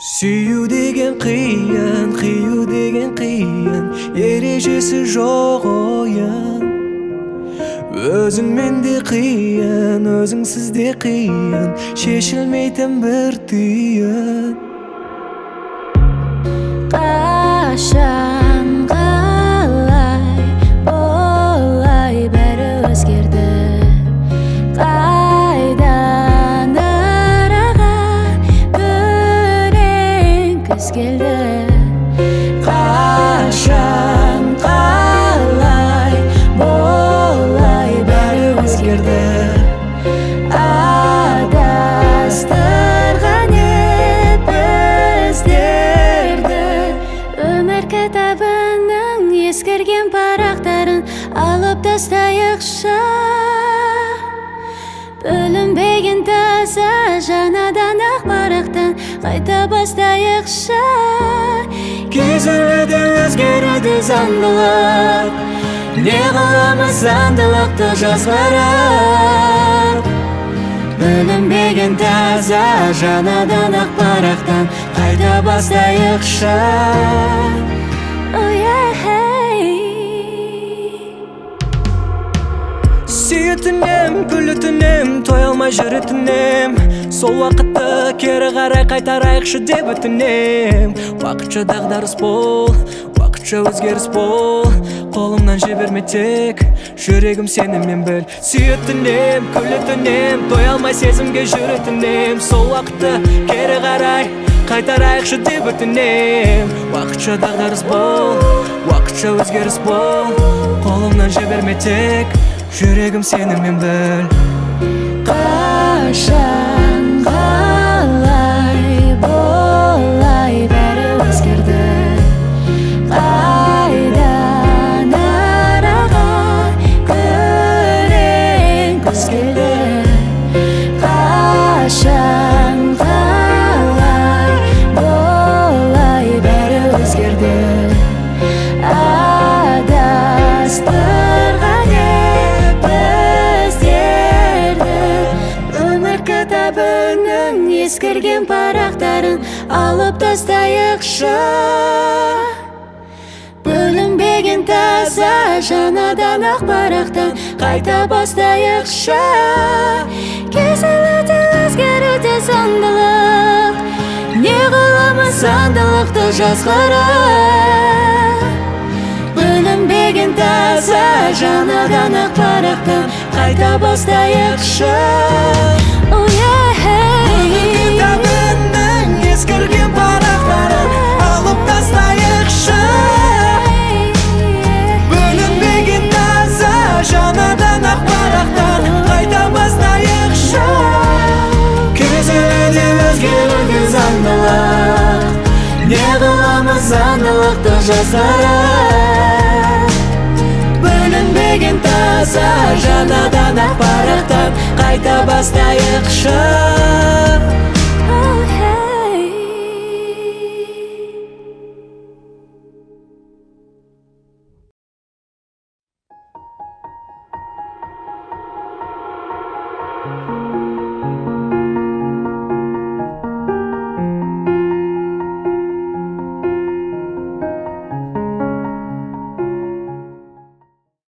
Сүю деген қиын, қию деген қиын, ережесі жоқ ойын. Өзіңмен де қиын, өзіңсіз де қиын, шешілмейтін бір түйін. Қашан, қалай, болай бәрі өзгерді. Қайдан араға күрең күз келді. Қашан, қалай, болай бәрі өзгерді. Адастырған еп біздерді. Өмір кітабының ескірген парақтарын алып тастайықшы. Бөлінбеген таза жаңадан ақ парақтан қайта бастайықшы. Күйзелуде, өзгеруде заңдылық, не қыламыз заңдылықты жазғырып. Бөлінбеген таза жаңадан ақ парақтан қайта бастайықшы. Oh yeah. Сүйетін ем, күлетін ем, той алмай жүретін ем. Сол уақытты кері қарай қайтарайықшы деп өтінем. Уақытша дағдарыс бол, уақытша өзгеріс бол, қолымнан жіберме тек, жүрегім сенімен біл. Сүйетін ем, күлетін ем, той алмай сезімге жүретін ем. Сол уақытты кері қарай қайтарайықшы деп өтінем. Уақытша дағдарыс бол, уақытша өзгеріс бол, қолымнан жіберме тек, жүрегім сенімен біл. Қашан, қалай, болай бәрі өзгерді. Қайдан араға күрең күз келді. Қашан, қалай, болай бәрі өзгерді. Адастырған еп біздерді. Өмір кітабының ескірген парақтарын алып тастайықшы. Бөлінбеген таза жаңадан ақ парақтан қайта бастайықшы. Кесілуде, өзгеруде заңдылық, не қыламыз заңдылықты жазғырып. Бөлінбеген таза жаңадан ақ парақтан қайта бастайықшы. Oh yeah. Өмір кітабының ескірген парақтарын алып тастайықшы. Бөлінбеген таза жаңадан ақ парақтан қайта бастайықшы. Күйзелуде, өзгеруде заңдылық, не қыламыз заңдылықты жазғырып. Бөлінбеген таза жаңадан ақ парақтан қайта бастайықшы. Oh hey.